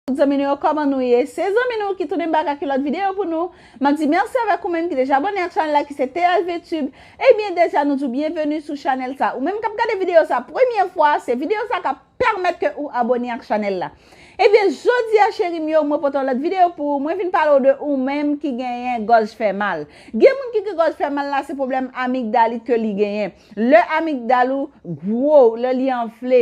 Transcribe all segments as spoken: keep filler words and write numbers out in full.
Tout zanmi nou yo, kòman nou ye? Se zanmi nou ki tounen bak ak yon lòt videyo pou nou. M ap di mèsi avèk ou menm ki deja abòne ak chanèl la ki se T H V Tube. Ebyen, deja nou di w byenveni sou chanèl sa. Ou menm k ap gade videyo sa premye fwa, se videyo sa k ap pèmèt ke ou abòne ak chanèl la. Ebyen, jodi a, cheri m yo, mwen pote yon lòt videyo pou ou. Mwen vin pale w de ou menm ki genyen gòj fè mal. Gen moun ki gen gòj fè mal la, se pwoblèm amigdalit ke li genyen. Lè amigdal ou gwo, lè li anfle,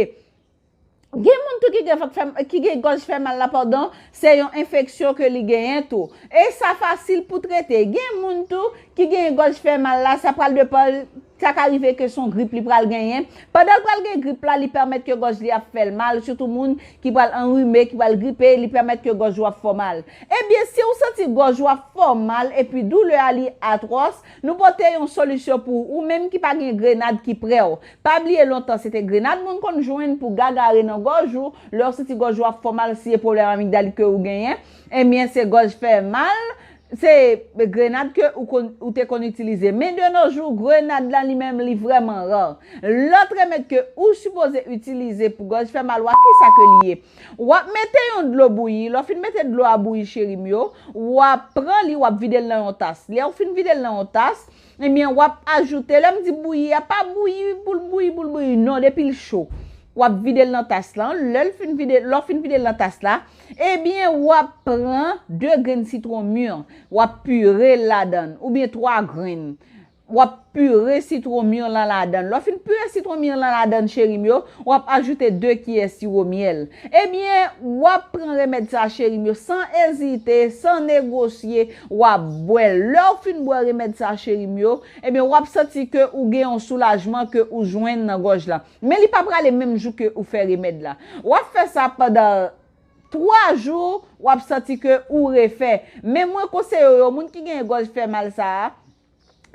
gen moun tou ki gen vant fè, ki gen gòj fè mal la, padon, se yon enfeksyon ke li genyen tou. E sa fasil pou trete. Gen moun tou ki gen gòj fè mal la, sa pral depann, sa ka rive ke se yon grip li pral genyen. Pandan l pral gen grip la, li pèmèt ke gòj li ap fè l mal, sitou moun ki pral anrime, ki pral gripe, li pèmèt ke gòj ou ap fè w mal. Ebyen, si w santi gòj ou ap fè w mal epi doulè a li atwòs, nou pote yon solisyon pou ou, ou menm ki pa gen grenad ki prè w. Pa bliye lontan se te grenad moun konn jwenn pou gagare nan gòj ou, lè w santi gòj ou ap fè w mal, si e pwoblèm amigdalit ke ou genyen, ebyen se gòj fè mal, se grenad ke ou konn, ou te konn itilize. Men de nos jours, grenad la li menm li vrèman ra. Lòt remèd ke ou sipoze itilize pou gòj fè mal ou a, kisa ke li ye? W ap mete yon dlo bouyi, lè w fin mete dlo a bouyi, cheri m yo, w ap pran li, w ap vide l nan yon tas. Lè w fin vide l nan yon tas, ebyen, w ap ajoute, lè m di bouyi a, pa bouyi pou l bouyi, pou l bouyi, non, depi l cho. W ap vide l nan tas lan, lè l fin vide, lè w fin vide l nan tas la, ebyen, w ap pran de grenn sitwon mi, w ap pire l ladan l, oubyen twa grenn. W ap pire sitwon mi lan ladan l. Lè w fin pire sitwon mi lan ladan l, cheri m yo, w ap ajoute de kiyè siwo myèl. Ebyen, w ap pran remèd sa, cheri m yo, san ezite, san negosye, w ap bwè l. Lè w fin bwè remèd sa, cheri m yo, ebyen, w ap santi ke ou gen yon soulajman ke ou jwenn nan gòj la. Men li pa prale menm jou ke ou fè remèd la. W ap fè sa pandan twa jou, w ap santi ke ou refè. Men mwen konseye w, moun ki gen gòj fè mal sa a,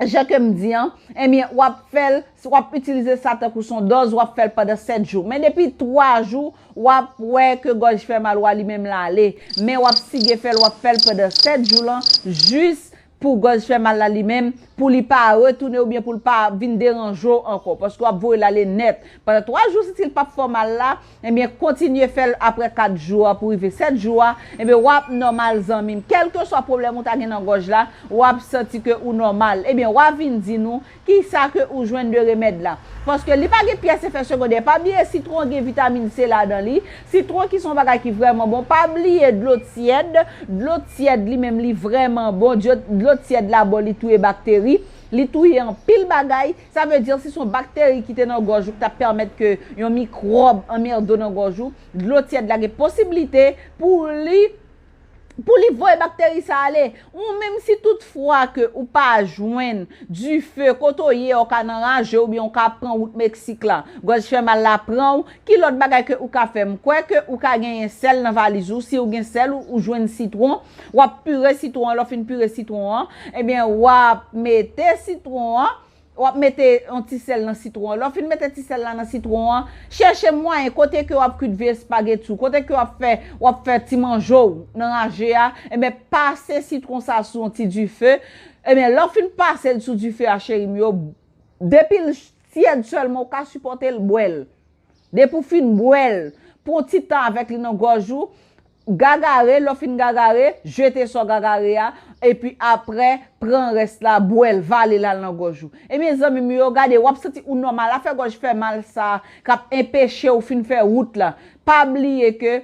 jan ke m di an, ebyen, w ap fè l, w ap itilize sa tankou se yon dòz, w ap fè l pandan sèt jou. Men depi twa jou, w ap wè ke gòj fè mal ou a li menm l ale. Men w ap sige fè l, w ap fè l pandan sèt jou lan, jis pou gòj fè mal la li menm, pou li pa retounen oubyen pou l pa vin deranje w ankò, paske w ap voye l ale nèt. Pandan twa jou, si l p ap fè w mal la, ebyen, kontinye fè l apre kat jou a pou rive sèt jou a, ebyen, w ap nòmal, zanmi m. Kèlkeswa pwoblèm ou ta gen nan gòj la, w ap santi ke ou nòmal. Ebyen, w a vin di nou kisa ke ou jwenn de remèd la. Paske li pa gen pyès efè segondè. Pa bliye sitwon gen vitamin C ladan li. Sitwon ki se yon bagay ki vrèman bon. Pa bliye dlo tyèd. Dlo tyèd li menm li vrèman bon. Dlo, dlo tyèd la bon, li touye bakteri. Li touye anpil bagay. Sa vle di si se yon bakteri ki te nan gòj ou ki t ap pèmèt ke yon mikwòb anmède w nan gòj ou, dlo tyèd la gen posiblite pou li pou li voye bakteri sa ale. Ou menm si tout fwa ke ou pa jwenn dife kote w ye, ou ka nan raje oubyen ou ka pran wout Meksik la, gòj fè mal la pran w, ki lòt bagay ke ou ka fè? M kwè ke ou ka genyen sèl nan valiz ou, si ou gen sèl ou, ou jwenn sitwon, w ap pire sitwon an, lè w fin pire sitwon an, ebyen w ap mete sitwon an, w ap mete yon ti sèl nan sitwon an. Lè w fin mete ti sèl la nan sitwon an, chèche mwayen kote ke w ap kwit vye espageti w, kote ke w ap fè, w ap fè ti manje w nan raje a, ebyen, pase sitwon sa sou yon ti dife. Ebyen, lè w fin pase l sou dife a, cheri m yo, depi l tyèd sèlman, ou ka sipòte l, bwè l. Depi w fin bwè l, pran yon ti tan avèk li nan gòj ou, gagare, lè w fin gagare, jete sa w gagare a, epi apre, pran rès la, bwè l, vale l al nan gòj ou. Ebyen, zanmi m yo, gade, w ap santi ou nòmal. Afè gòj fè mal sa, k ap enpeche w fin fè wout la. Pa bliye ke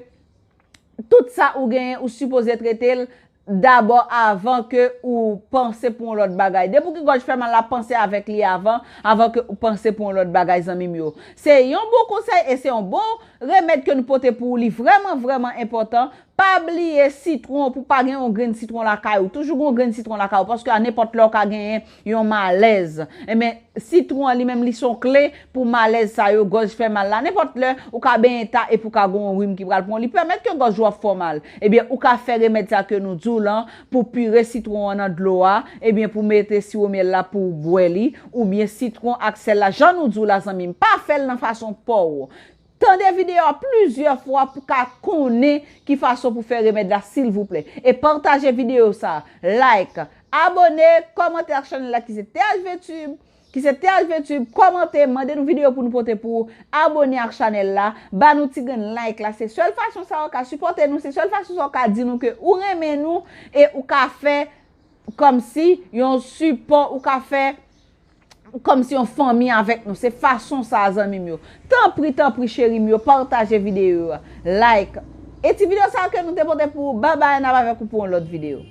tout sa ou genyen, ou sipoze trete l dabò avan ke ou panse pou yon lòt bagay. Depi w gen gòj fè mal la, panse avèk li avan, avan ke ou panse pou yon lòt bagay, zanmi m yo. Se yon bon konsèy e se yon bon remèd ke nou pote pou ou. Li vrèman, vrèman enpòtan. Pa bliye sitwon, pou pa gen yon grenn sitwon lakay ou. Toujou gen yon grenn sitwon lakay ou, paske a nenpòt lè ou ka genyen yon malèz. Ebyen, sitwon an li menm li se yon kle pou malèz sa yo, gòj fè mal la. Nenpòt lè, ou ka benyen ta epi ou ka gen yon rim ki pral pran w. Li pèmèt ke gòj ou ap fè w mal. Ebyen, ou ka fè remèd sa ke nou di w lan pou pire sitwon an nan dlo a, ebyen, pou mete siwo myèl la pou w bwè li, oubyen sitwon ak sèl la, jan nou di w la, zanmi m. Pa fè l nan fason pa w. Tande videyo a plizyè fwa pou ka konnen ki fason pou fè remèd la, silvouplè. E pataje videyo sa, like, abòne, kòmante ak chanèl la ki se T H V Tube. ki se T H V Tube, kòmante, mande nou videyo pou nou pote pou ou, abone ak chanèl la, ba nou ti grenn like la. Se sèl fason sa ou ka sipòte nou, se sèl fason sa ou ka di nou ke ou renmen nou e ou ka fè kòmsi yon sipò, ou ka fè kòmsi yon fanmi avèk nou. Se fason sa, zanmi m yo. Tanpri, tanpri, cheri m yo, pataje videyo a, like. E ti videyo sa ke nou te pote pou ou, babay, n ap avèk ou pou yon lòt videyo.